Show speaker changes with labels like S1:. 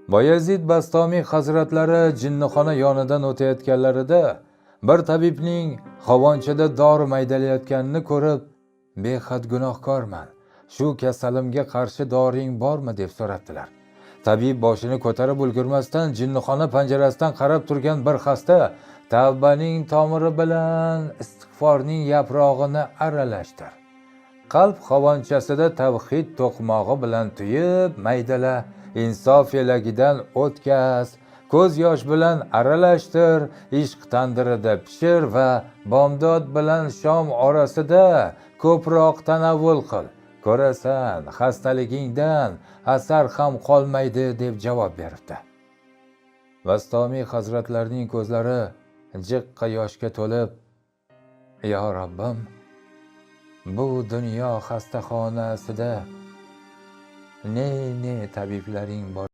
S1: Boyazid Bastomiy hazratlari jinnixona yonidan o'tayotganlarida bir tabibning xovonchada dori maydalayotganini ko'rib, "Behad gunohkorman, shu kasalimga qarshi doring bormi?" deb so'rabdilar. Tabib boshini ko'tarib ulgurmasdan jinnixona panjarasidan qarab turgan bir xasta: "Tavbaning tomiri bilan istig'forning yaprog'ini aralashtir. Qalb xovonchasida tavhid to'qmog'i bilan tuyib maydala, insof elagidan o'tkaz, ko'z yosh bilan aralashtir, ishq tandirida pishir va bomdod bilan shom orasida ko'proq tanovvul qil. Ko'rasan, xastaligingdan asar ham qolmaydi", deb javob beribdi. Bastomiy hazratlarining ko'zlari jiqqa yoshga to'lib, "Yo Robbim, bu dunyo xastaxonasida ne ne tabiblaring bor.